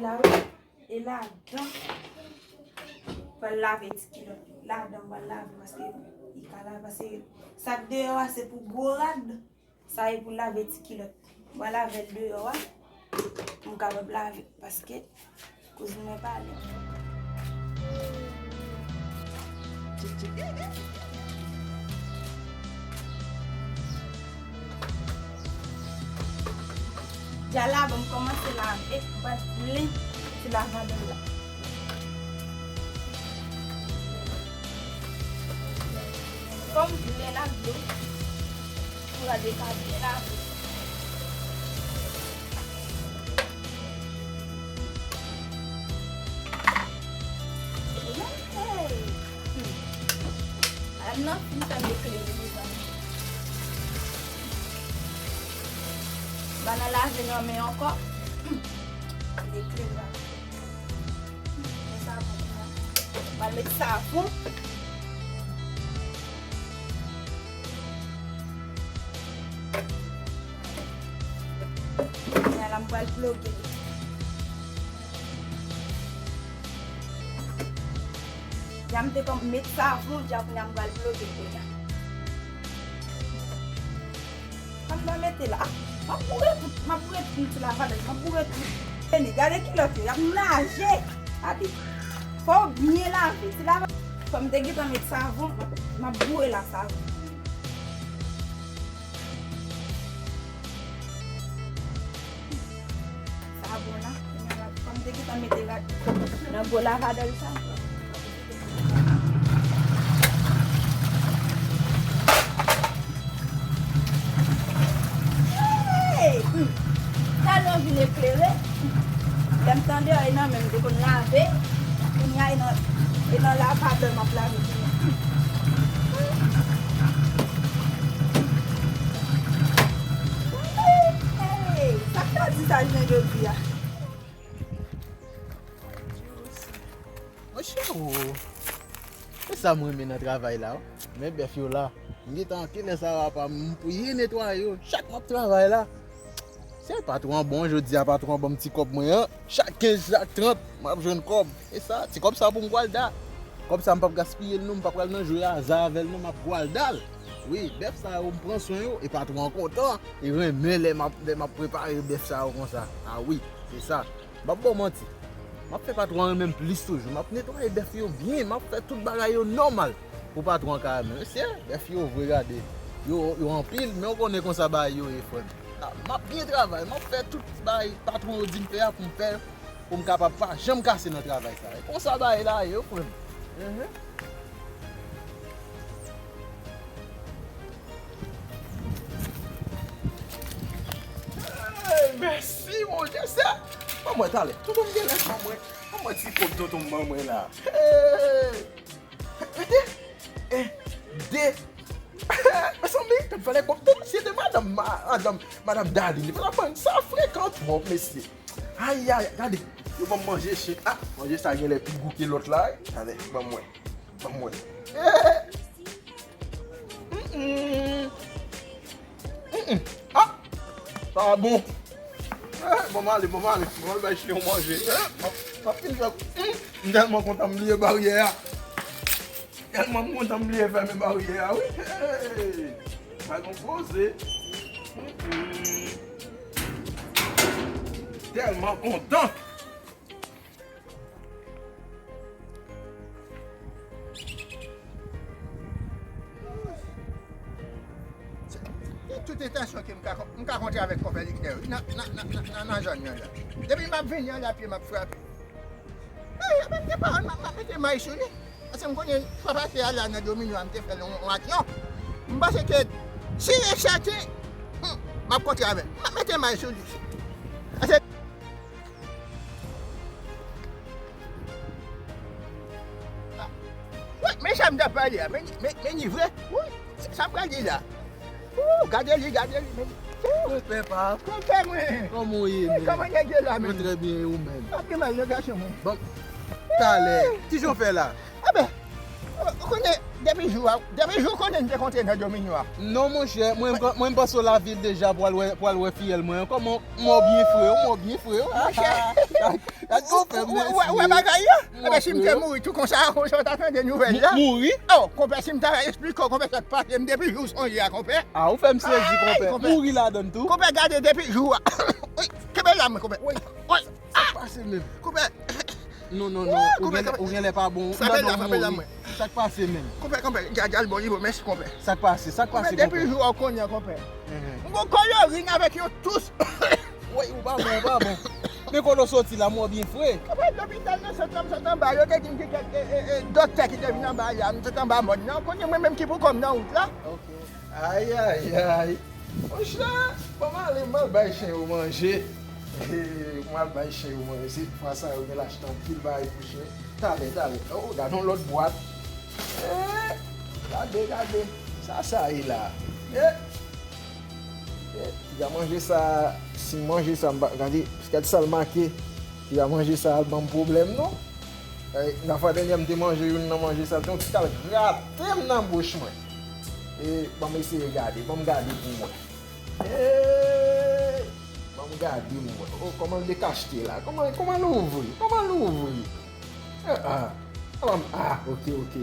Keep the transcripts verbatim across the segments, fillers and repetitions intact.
La wi, e ladan, pral lave ti kilòt. Ladan, pral lave, paske li ka lave, paske sa k deyò a, se pou gwo rad. Sa e pou lave ti kilòt. Mwen lave l deyò a. M kapab lave paske kouzin mwen pale. Dja la, bon, m kòmanse lave. M pral plen ti lavadòl la. Kòm dlo la dlo, pou gade ka byen lave. Hey! Hmm. Ladan nan fin fè m eklere, mezanmi. M pa nan lave nan men ankò. Hmm. M eklere la. Mwen savon la. Mwen met savon. Kounya la m pral ploge li. Kounya m te kòm met savon, kounya m pral ploge kounya. Sa m ta mete la? M ap boure tout, m ap boure tout ti lavadòl, m ap boure tout. Vini, gade kilòt yo, y ap naje. Gade. Fò w byen lave. Ti lava, kòm m te gentan met savon, m ap, m ap boure la savon. Savon la, kounya la, kòm m te gentan mete rad nan gwo lavadòl sa. Hey! Hmm. Talè m vin eklere. Lè m tande a, e nan men m te konn lave. Kounya e nan, e nan lavadòl m ap lave kounya. Hey! Sa k ta di sa jounen jodi a? Monchè, o. Se sa m renmen nan travay la, wi. Men bèf yo la. M gentan, kilè sa va pa m priye netwaye yo. Chak m ap travay la. Se patwon an bon, jodi a patwon an ban m ti kòb mwen an. Chak kenz, chak trant, m ap jwenn kòb. E sa, ti kòb sa pou m gwalda. Kòb sa m p ap gaspiye l non, m pa pral nan jwe aza avè l non, m ap gwalda l. Wi, bèf sa yo m pran swen yo, e patwon an kontan. E renmen lè m ap, lè m ap prepare bèf sa yo konsa. A wi, se sa. M p ap ba w manti. M ap fè patwon an renmen m plis toujou. M ap netwaye bèf yo byen. M ap fè tout bagay yo nòmal pou patwon an ka renmen. Mesye, bèf yo vre gade. Yo, yo anpil, men w konnen konsa bagay yo ye, frè m. A, m ap byen travay. M ap fè tout bagay patwon yo di m fè a pou m fè, pou m kapab pa janm kase nan travay sa. E konsa bagay la ye, wi, frè m. Mhm. Hey, mèsi, Bondye, sè. Ban mwen talè. Tonton m genlè ban mwen. Ban mwen ti kòb tonton m ban mwen la. Hey! Gade. En, de. Mezanmi, gad valè kòb tonton, se de madanm, ma-, madanm, madanm Darline. Li pa la bann sa frekan twòp, mesye. Ayayay, gade. Yo ban m manje chen. A, manje sa genlè pi gou ke lòt la, wi. Gade, ban mwen. Ban mwen. Eh! Mm-mm. Mm-mm. Ah! Sa bon. Eh, bon, m ale, bon, m ale. Bon, m al bay chen yon manje. Eh, m ap, m ap fin fè, mm, m tèlman kontan m bliye baryè a. Tèlman m kontan m bliye fèmen baryè a, wi. Hey! Bay gon poze. Mm-mm. Tèlman kontan. Se, se tout entansyon ke m ka, m ka kontre avèk konpè Liknè, wi, nan, nan, nan, nan, nan, nan zòn nan la. Depi m ap vini an la, pye m ap frape. Ey, apre m gen pawòl, m ap, m ap mete may sou li. Paske m konnen fwa pase a la nan Domino a, m te fè l yon, yon aksyon. M panse ke si e sèten, hmm, m ap kontre avè l. M ap mete may sou li. Paske Wi, men sa m t ap pale a, men, men, men li vre. Wi, sa, sa m pral di la. Ooh, gade li, gade li, men. Ooh. Konpè pa. Konpè mwen. Kòman w ye, men? Kòman nèg yo la, men? Mwen trè byen, e ou menm? Pa pi mal, non, gason mwen. Bon, talè, kijan w fè la? Enben, ou, ou konnen, Depi jou a, depi jou konnen n te kontre nan Domino a. Non, monchè, mwen, mwen, mwen panse w lavil deja pou al wè, pou al wè fiyèl mwen an. Kòman, mò byen fre, mò byen fre. Monchè. Gad, gad, ou fè m wè, wè, wè bagay yo? Ebyen, si m te mouri tou konsa, konsa w ta tande nouvèl la. Mouri? Oh, konpè, si m ta esplike w, konpè, sa k pase m depi jou w sonje a, konpè. Ah, ou fè m sezi, konpè. Mouri ladann tou? Konpè, gade depi jou a. Wi, kenbe la, mwen, konpè. Wi. Sa k pase menm? Konpè. Non, non, non. Ou genlè pa bon. Ou genlè pa bon. Sa k pase menm? Konpè, konpè, djadjal bon nivo, mèsi, konpè. Sa k pase? Sa k pase, konpè? Depi jou a w konnen, konpè. M gon kòlòrin avèk yon tous. Woy, ou pa bon, ou pa bon. Men kote w soti la, mò byen fre. Konpè, lopital nan sot la, m sot anba, yo te di m ki kèk, e, e, e, doktè ki te vin anba la, m sot anba mòn nan. Konnen mwen menm ki pou kò m nan wout la. Ok. Ayayay. Monchè, ban m ale, m al bay chen yo manje. Ban m al bay chen yo manje. Se fwa sa yo gen l achte anpil bagay pou chen. Talè, talè. Oh, gade yon lòt bwat. Eh, gade, gade. Sa, sa ye la. Eh, eh, piga manje sa, si m manje sa, m pa, gade, gade sa l make. Piga manje sa, al ban m pwoblèm, non. Eh, nan fwa dènyè m te manje youn nan manje sa, l te yon ti kal grate m nan bouch mwen. E, ban m eseye gade, ban m gade pou mwen. Eh, ban m gade pou mwen. Oh, kòman l dekachte la? Kòman, kòman l ouvri? Kòman l ouvri? Ah, ah. Kòman, ah, ok, ok.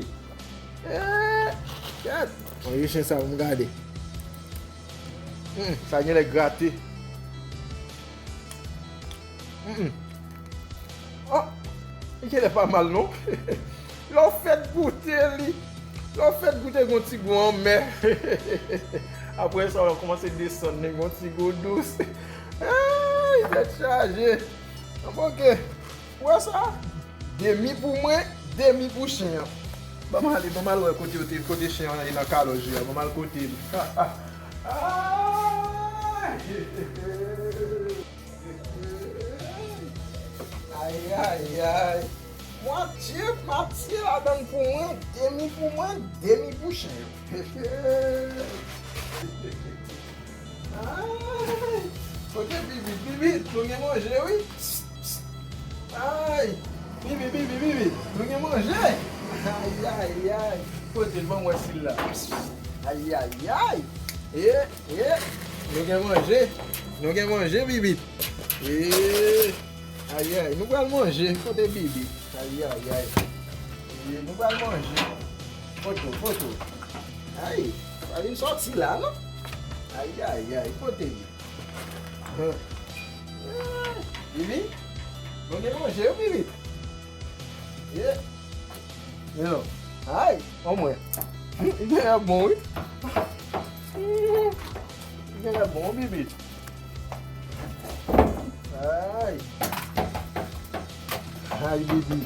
Eh, gad. Manje chen sa pou m gade. Hmm, sa genlè grate. Hmm. Oh, li genlè pa mal non. Lè w fèk goute li, lè w fèk goute gon ti gou anmè. Apre sa, w kòmanse desann li, gon ti gou dous. Ay, tèt chaje. Bon, ok. Ou wè sa? Demi pou mwen, demi pou chen an. Ban m ale, ban m al wè kote yo te, kote chen an ye nan kalòj li a. Ban m al kote li. Ay! Ay, ay, ay. Mwatye, mwatye ladann pou mwen, demi pou mwen, demi pou chen yo. Ay! Kote Bibit? Bibit, nou gen manje, wi. Ay! Bibit, Bibit, Bibit, nou gen manje? Ay, ay, ay! Kote l? Ban m wè si l la. Ay, ay, ay! E, e, nou gen manje. Nou gen manje, Bibit. E, ay, ay, nou pral manje. Kote Bibit? Ay, ay, ay. E, nou pral manje. Foto, foto. Ay, pa vin sòti la, non? Ay, ay, ay, kote li? Hum. Eh, Bibi? Bon, gen manje, wi, Bibi. Yeah. Hello. Ay, anmwè. Li genlè bon, wi. Li genlè bon, Bibi. Ay. Ay, Bibi.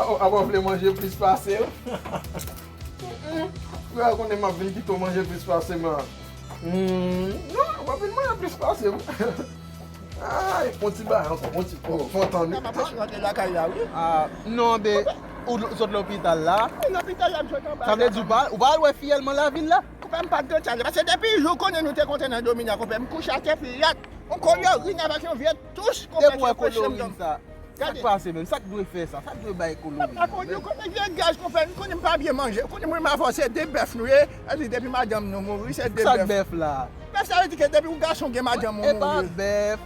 Ah, apa w vle manje plis pase m? Frè, konnen m ap vin kite w manje plis pase m. Hmm, non, w ap vin manje plis pase m. Ay, fon ti bagay ankò, fon ti, oh, fon tan, wi. Nan mache rantre lakay la, wi. Ah, non, be, ou sot lopital la? Wi, lopital la, m sot anba. Sa vle di ou pa, ou pa al wè fiyèl mwen lavil la? Konpè, m pa t gen tan, paske depi jou konnen nou te kontre nan Domino a, konpè, m kouche atè plat. Yon kolorin avèk yon vye tous, konpè, ki anpeche m dòmi. Sa k pase menm? Sa k dwe fè sa? Sa k dwe bay kolorin nan? Ou konnen vye gaz, konpè, m konnen m pa byen manje. Ou konnen mwen m avè w se de bèf nou ye. Sa vle di depi madanm nou mouri, se de bèf. Sa bèf la? Bèf sa vle di ke depi yon gason gen madanm ou mouri. E pa bèf,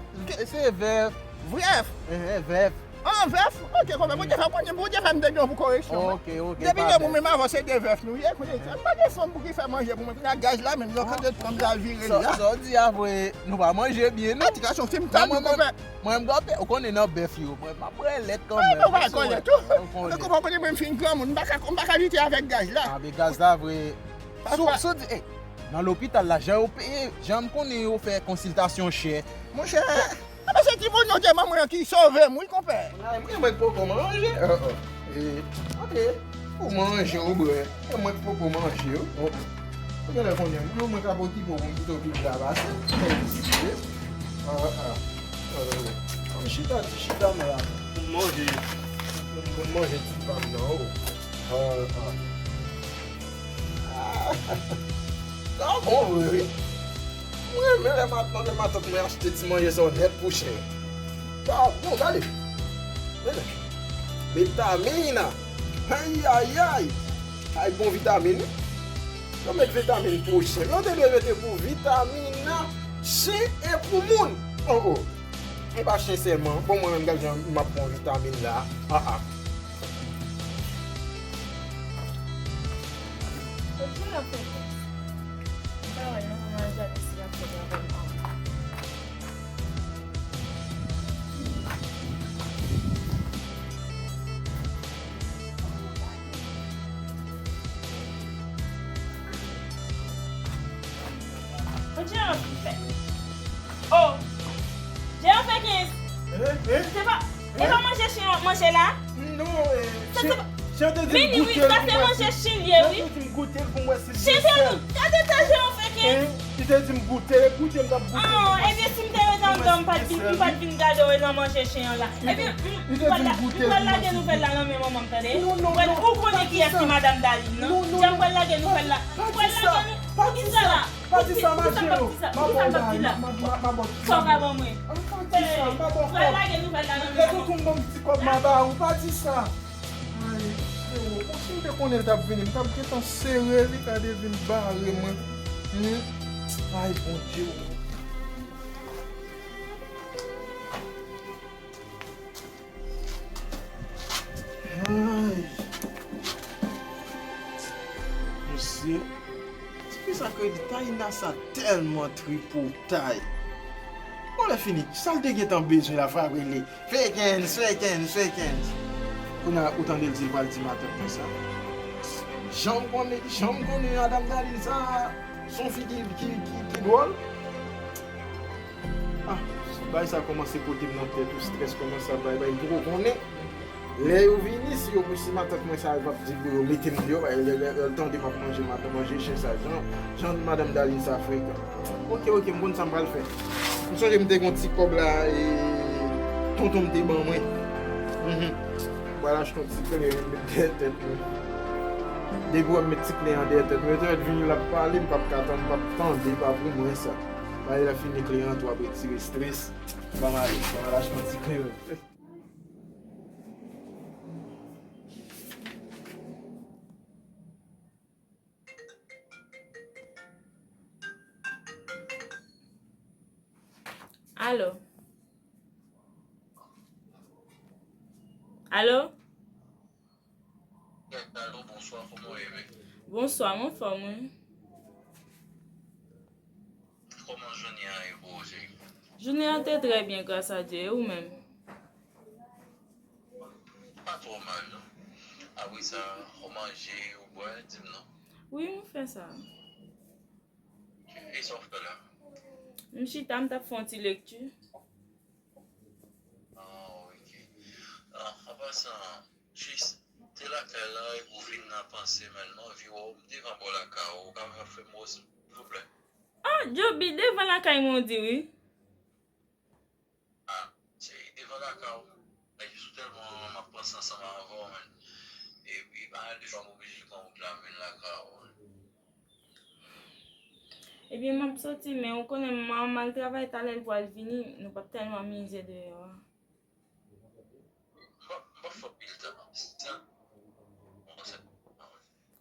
se vèf. Vrèf. Enhen, vèf. An, vèf? Ok, konpè, Bondye fè, Bondye, Bondye fè m te gen yon pou koreksyon. Ok, ok, pa bèf. Depi lè mwen m avè w se de vèf nou ye, konnen sa m pa gen fanm pou ki fè manje pou mwen, kounye a gaz la menm, lòt kote fanm la vire la. Sa w di a vre, nou pa manje byen, non. An tou ka, se yon fim ta nou, konpè. Mwen, m gade, ou konnen nan bèf yo, mwen, m ap bwè lèt kanmenm. Mwen pa kòlè tou. Mwen konpè, konnen mwen m fin granmoun, m pa ka, m pa ka lite avèk gaz la. A, men gaz la vre. Sou, sou di, eh, nan lopital la, jan yo peye, jan m konnen yo fè konsiltasyon chè. Monchè, a, se ti mono te ban mwen an ki sove m, wi, konpè. Ay, mwen, mwen poko manje. Eh, eh. Eh, ok. Ou manje, ou bwè. E mwen k poko manje, wi. Ou genlè konnen, mwen, mwen ka okipe w pou m kite w pi byen pase. Mwen egziste. Ah, ah. Ah, ah. An chita, ti chita, mwen la. Pou m manje. Pou m manje ti pa m nan, o. Ah, ah. Ah. Sa bon vre, wi. Mwen renmen lè matant, lè matant mwen achte ti manje sa yo nèt pou chen. Sa bon, gade. Vitamina. Ayayay. Ay bon vitamin wi. Yo met vitamin pou chen. Yo te dwe mete pou vitamina chen e pou moun. Oh oh. E pa chen sèlman. Bon mwen menm gad jan m ap pran vitamin la. Ah ah. Kot Jera fè kòb? M pa wè non, mwen al gade si l ap fè travay ann. Kot Jera fè? Oh! Jera fè kenz. Eh, eh. Se pa, e pa manje chen w ap manje la? Non, eh, se, se pa, chen te di m goute l pou mwen. Mini, wi, sa se manje chen l ye, wi. Chen te di m goute l pou mwen si l gen sèl. Chen te di, gade ta Jera fè kenz. Eh, li te di m goute, goute m t ap goute l pou mwen. Ah, ebyen, si m te ret anndan, m pa t vin, m pa t vin gade w nan manje chen an la. Ebyen, m, m pral la, m pral lage nouvèl la nan men manman m, tande. Non, non, non, ou konnen kiyès ki madanm Daline, non? Non, non, non. Jan m pral lage nouvèl la. M pral lage nou, poukisa la? Pa di sa, ma cheri. Ma ba w bay, ma, ma, ma, ma ba w ti kòb. Sa w ka ban mwen? Ah, pa di sa, ma ba w kòb. Lè tonton m ban m ti kòb, ma ba ou, pa di sa. Ay, frero, bon, si m te konnen l t ap vini, m t ap gentan sere li, gade vin bare mwen. Hmm? Ay, Bondye. Ay. Mesye, se ki sa kredi Taina sa tèlman tripotay. Bon, lè fini, sa l te gentan bezwen la, frape li. Fekens, fekens, fekens. Kounye a, ou tande l di l pral di matant mwen sa. Jan m konnen, jan m konnen madanm Daline sa, se yon fi ki, ki, ki, ki dwòl. Ah, bagay sa kòmanse pote m nan tèt, ou strès kòmanse ap bay, bay, m poko konnen. Lè yo vini, si yo, si matant mwen sa, yo p ap di pou yo mete m deyò, bay, lè, lè, lè l tande m ap manje, m ap manje chen sa, jan, jan madanm Daline sa frekan. Oke, oke, m konn sa m pral fè. M sonje m te gen yon ti kòb la, e, tonton m te ban mwen. Mhm. M pral achte yon ti kleren, m met dèyè tèt mwen. Depi w wè m met ti kleren an dèyè tèt mwen, yo te mèt vini l ap pale, m p ap ka tann, m p ap tande, pa pou mwen sa. Bay la fini kleren an tou ap retire strès. Ban m ale, ban m al achte yon ti kleren. Alo? Alo? Alo, bonswa, kòman w ye, men? Bonswa, m anfòm, wi. Kòman jounen an ye pou ou, cheri? Jounen an te trè byen, gras a Dye. E ou menm? Pa twò mal, non. Apre sa, ou manje, ou bwè, di m non. Wi, m fè sa. E sa w fè la? M chita, m t ap fè yon ti lekti. Ah, ok. Ah, an pasan, jis te lakay la epi w vin nan panse m, m anvi wè w, m devan bò lakay ou, ou ka fè m wè w, silvouplè? Ah, Djoby, devan lakay mwen w di wi. Ah, se devan lakay ou. Men jis ou tèlman m ap panse ansanm avè w, men. Epi, pa gen de fwa m oblije pran wout la, m vin lakay ou. Ebyen, m ap soti, men ou konnen manman m al travay, talè l pral vini, nou p ap tèlman mize deyò a. M p ap, m p ap fè pil tan.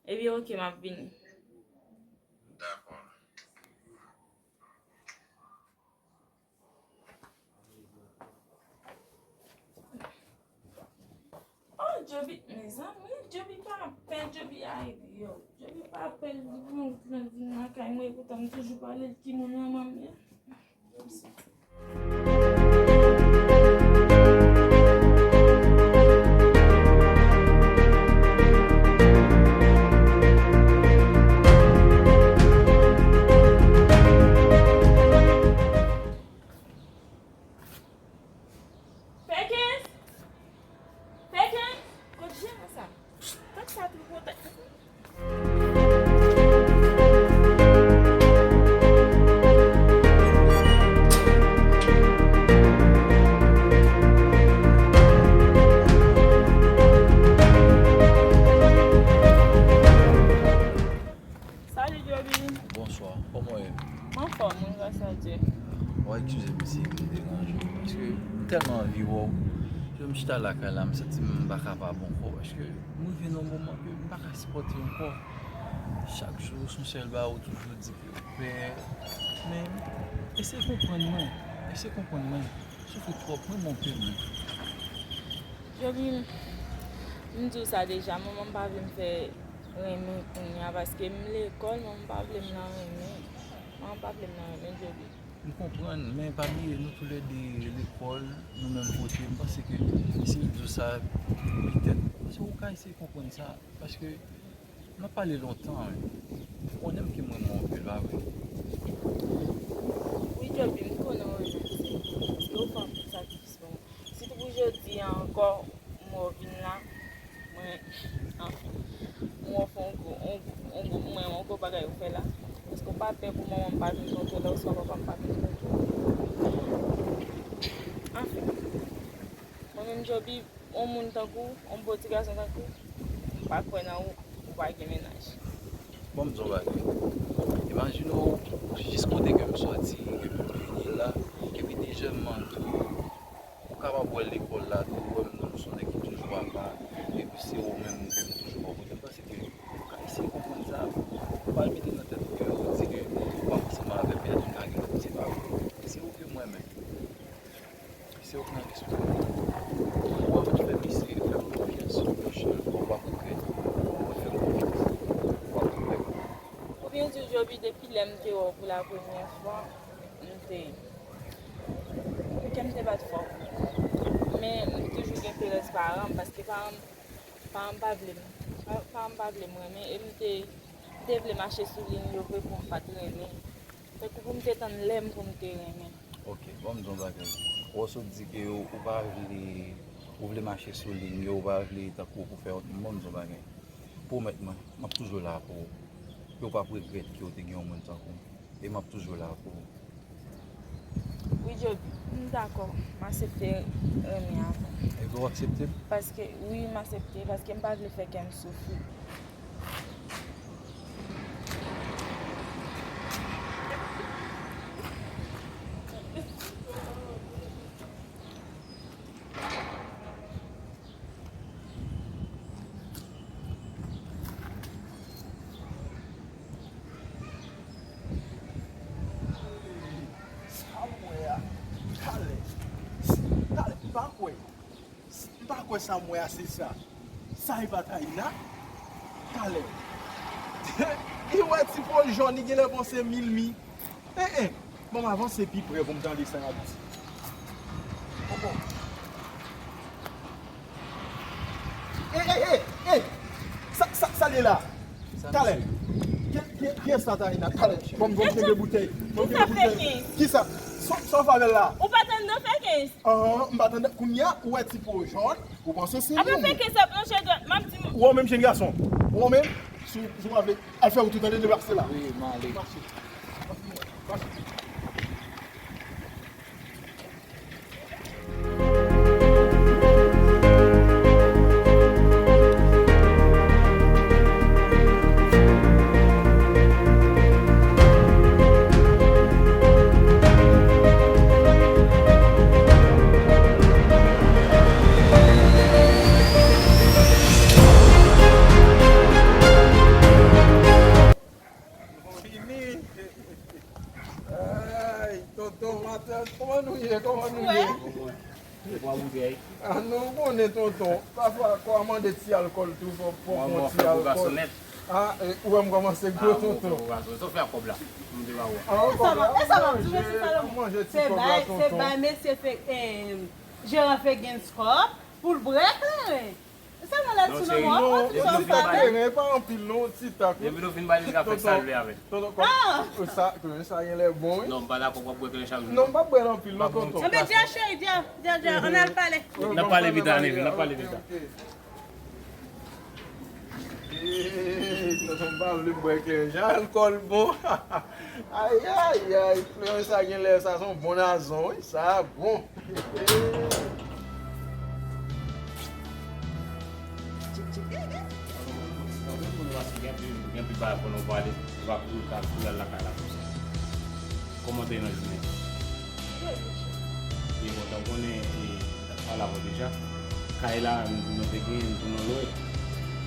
Ebyen, oke, m ap vini. Dakò. Oh, Djoby, mezanmi, Djoby pa pè, Djoby ay, yo. Djoby pa pè, li pran gran vin lakay mwen, epoutan m toujou pale l ki moun manman m ye. Pekens! Pekens! Kot Jera sa? Tank sa tripotay. M chita lakay la, m santi m pa kapab ankò, paske m rive nan yon moman ke m pa ka sipòte ankò. Chak jou, se yon sèl bagay, ou toujou di ke ou pè. Men, eseye konprann mwen. Eseye konprann mwen. Soufri twòp, mwen, mon pè mwen. Joby, m di w sa deja, manman m pa vle m fè renmen kounye a, paske m lekòl, manman m pa vle m nan renmen. Manman m pa vle m nan renmen, Joby. M konprann, men pa bliye, nou toulède lekòl, nou menm kote. M panse ke si l di w sa, petèt, se ou ka eseye konprann sa, paske n ap pale lontan, wi. Ou konnen m ke m renmen w anpil, pa vre? Wi, Joby, m konnen w renmen m, se vre, paske ou fè anpil sakrifis pou mwen. Sitou pou jodi a ankò, m wè w vin la, mwen, anfen, m wè w fè yon gwo, yon, yon gwo, mwen, yon gwo bagay ou fè la. Èske w pa pè pou manman m pa vin kontwole w, oswa papa m pa vin kontwole w? Anfen, mwen menm, Joby, yon moun tankou w, yon bo ti gason tankou w, m pa kwè nan ou, ou pa gen mennaj. Bon, m di yon bagay. Imajine w, jis kote ke m sòti, ke m vini la, epi de jèm m antre, ou kapab wè lekòl la tou, ou wè m, m se yon nèg ki toujou apa, epi se ou menm ke m toujou bò kote m. M panse ke ou ka eseye konprann sa, ou pa mete nan tèt ou ke ou di ke w ap ansanm avè m, epi m lage lòt, se pa vre. Se ou ke m renmen. Se ou k nan lespri m. Ou ap fè m eseye fè m konfyans yon pwochèn fwa, ou p ap regrèt. Ou ap fè m konfyans. Ou ap regrèt. Pou byen di w, Joby, depi lè m te wè w pou la premyè fwa, m te, kè m te bat fò. Men m toujou gen perèz paran m, paske paran m, paran m pa vle m, pa, paran m pa vle m renmen, e m te, m te vle mache sou liy yo vre pou m pa t renmen. Tankou pou m te tann lè m pou m te renmen. Ok, ban m di yon bagay. Ou wè sa w di ke ou, ou pa vle, ou vle mache sou liy yo, ou pa vle tankou pou fè yon, ban m di yon bagay. Pwomèt mwen, m ap toujou la pou ou. Ke ou p ap regrèt ke ou te gen yon moun tankou m. E m ap toujou la pou ou. Wi, Joby, m dakò. M aksepte renmen avè w. Ebyen, w aksepte m? Paske, wi, m aksepte, paske m pa vle fè kè m soufri. Sa m wè a, talè. Talè, m pa kwè. M pa kwè sa m wè a se sa. Sa e pa Taïna? Talè. Li wè ti po jòn, li genlè panse Milmi. En, en. Ban m avanse pi pre pou m tande sa y ap di. Bon, bon. Ey, ey, ey, ey! Sa, sa, sa l ye la? Talè. Kiyès sa, Taïna? Talè. Bon, bon, kenbe boutèy. Bon, kenbe boutèy. Kisa? Sa, sa w fè avè l la? Ou pa tande fè kenz? Ahan, m pa tande. Kounye a, ou wè ti po jòn, ou panse se nou. Apa fè kenz ap nan chèz dwat, m ap di. Ou wè w menm jenn gason. Ou wè w menm, si w, si w pa vle, al fè wout ou tande, deplase la. Wi, m ale. Mache. Mache. Fini. Ay, tonton, matant, kòman nou ye? Kòman nou ye? Bwa boutèy. Ah, nou konnen, tonton. Pafwa, kò a mande ti alkòl tou, fò, fò pran ti alkòl. Ah, e, ou wè m kòmanse gwo, tonton. Sa w fè ak kòb la? M te ba ou. Ah, kòb la? E sa m ap di w, mesye Salomon. Se bay, se bay mesye fè, eh, jeran fè gen kòb pou l bwè kleren. Sa nan lè sou nan mò, non, non, se pa kleren, e pa anpil non, ti tak wi. Depi nou fin ba li, li ka fè sa l vle avè l. Tonton, tonton, sa, kleren sa gen lè bon wi. Non, m pa dakò pou w ap bwè kleren chak jou. Non, m p ap bwè l anpil non, tonton. Anben, Dja cheri, Dja, Dja, Dja, ann al pale. N ap pale pita, Neve, n ap pale pita. Ey, tonton, m pa vle bwè kleren, jan alkòl bon. Ay, ay, ay, kleren sa gen lè, sa se yon bon nazon wi, sa bon. Gen anpil bagay fò nou pale, nou pa pou ka pou al lakay la konsa. Kòman w te ye nan jounen? Byen kontan, w konnen, e, n ap pale avè w deja. Kay la, nou te gen pou nou lwe.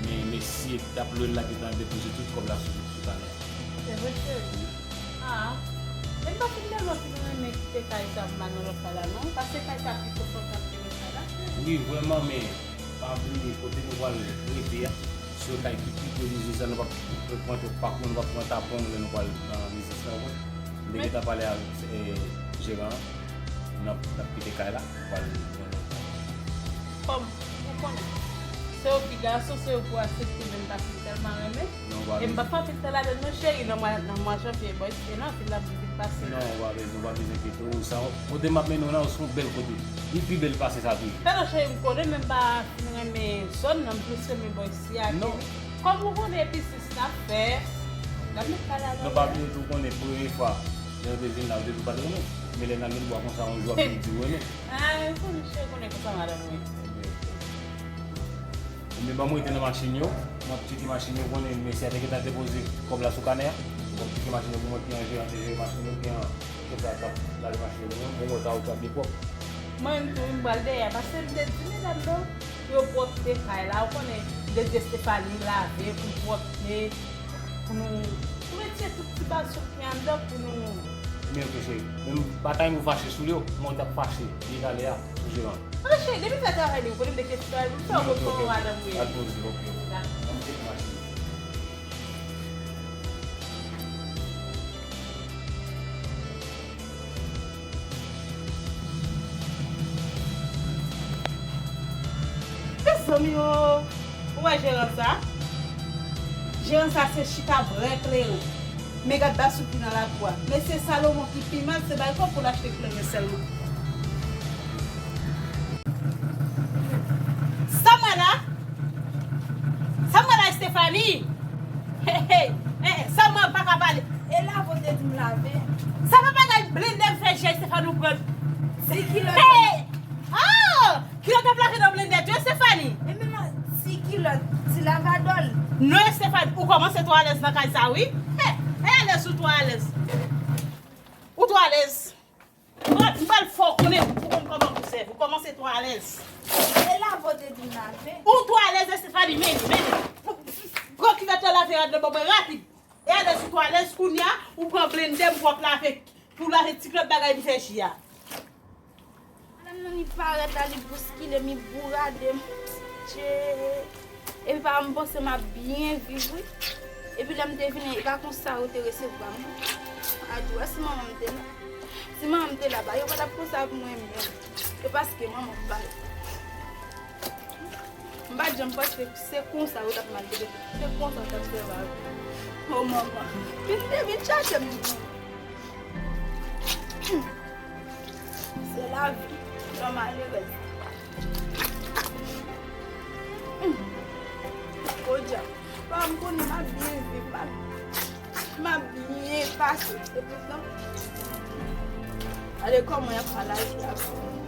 Men mesye k t ap lwe l la gentan depoze tout kòb la sou, sou kanè a. Se vre, cheri? Ah. Men m pa fin tèlman fin renmen kite kay sa pou m al nan lòt kay la, non. Paske kay sa pi konfòtab ke lòt kay la, cheri. Wi, vrèman, men pa bliye kote nou pral rete a. Se yon kay ki pi pre biznis la, nou p ap pran, pran twòp pakou, nou p ap pran tapon lè nou pral nan biznis la, ou konprann? M te gentan pale avèk, eh, jeran an. N ap, n ap kite kay la, pral nan lòt kay. Kòm ou konnen, se yo ki gason, se yo pou aksepte, men m pa fin tèlman renmen. Non, ou pa bezwen. E m pa p ap antre ladann non, cheri, nan mwa, nan mwa janvye, bòy, se nan fil la pou vin pase. Non, ou pa bezwen, ou pa bezwen enkyete w, sa, kote m ap mennen w la, se yon bèl kote. Li pi bèl pase sa tou. Fè non, cheri, m konnen, men m pa fin renmen zòn nan, m plis renmen bò isi a. Non. Kòm ou konnen biznis n ap fè, n ap met kay la nan. Non, pa bliye tou, konnen premye fwa lè nou te vin la, ou te di w pa t renmen. Men lè n al met bwa konsa, yon jou ap vin di w renmen. Ah, m konnen, cheri, konnen konsa madanm mwen. Ebyen, ok. Ebyen, ban mwen rete nan machin yo. M ap tcheke machin yo, konnen mesye a te gentan depoze kòb la sou kanè a. M ap tcheke machin yo pou mwen, ki an jeran te jere machin yo, ki an chofè a k ap lave machin yo pou mwen, pou mwen, kawotchou ap byen pwòp. Mwen menm tou, m pral dèyè, paske m te di medam yo pou yo pwòpte kay la. Ou konnen, m te di Estefani lave pou l pwòpte, pou nou, pou retire tout ti baz sot ki anndan pou nou. Men ok, cheri. Men pa ta renmen w fache sou li, o. Mwen t ap fache, li talè a, sou jeran. Anben, cheri, depi fè travay li, ou konnen m te kite travay pou m fè, ou konn kòman madanm ou ye. Al poze, ok. Dakò. An m tcheke machin. Mezanmi o, ou wè jeran sa? Jeran sa se chita vrè kleren. Men gad basouki nan lakou a. Mesye Salomon ki pi mal, se bay kòb pou l achte kleren sèlman. Sa m wè la? Sa m wè la, Estefani? Hey, hey, hey, sa m wè, m pa ka pale. E lave w te di m lave. Sa pa bagay blende m fè je, Estefani, ou pran. Se kilòt. Hey! Ah! Kilòt ap lave nan blende tou, Estefani? E men non, ti kilòt, ti lavadòl. Non, Estefani, ou kòmanse twò alèz nan kay sa, wi. Hey, hey, alèz ou twò alèz. Ou twò alèz. Mwen, m pral fè w konnen pou konn kòman pou sèvi. Ou kòmanse twò alèz. E lave w te di m lave. Ou twò alèz, Estefani, men li, men li. Pran kilòt la, lave rad nan ban mwen rapid. E alèz ou twò alèz, kounye a, ou pran blende m pou w ap lave. Pou w lave ti kilòt bagay pou fè ji a. Madanm nan, li parèt la, li bouskile m, li bourade m. Tchè. Epi pa m panse m ap byen viv, wi. Epi lè m te vini, e pa konsa yo te resevwa m, non. A di w, si manman m te la. Si manman m te la, ba, yo pa t ap konsa pou mwen menm. E paske manman m pa la. M pa t janm panse se konsa yo t ap maltrete m. Se konsa yo t ap sèvi avè m. O manman, vin te vin chache m. Se lavi, yon malerèz. Podyab. Pa m konnen m ap byen viv, m ap, m ap byen pase. Epoutan, gade kòman y ap pale avè m.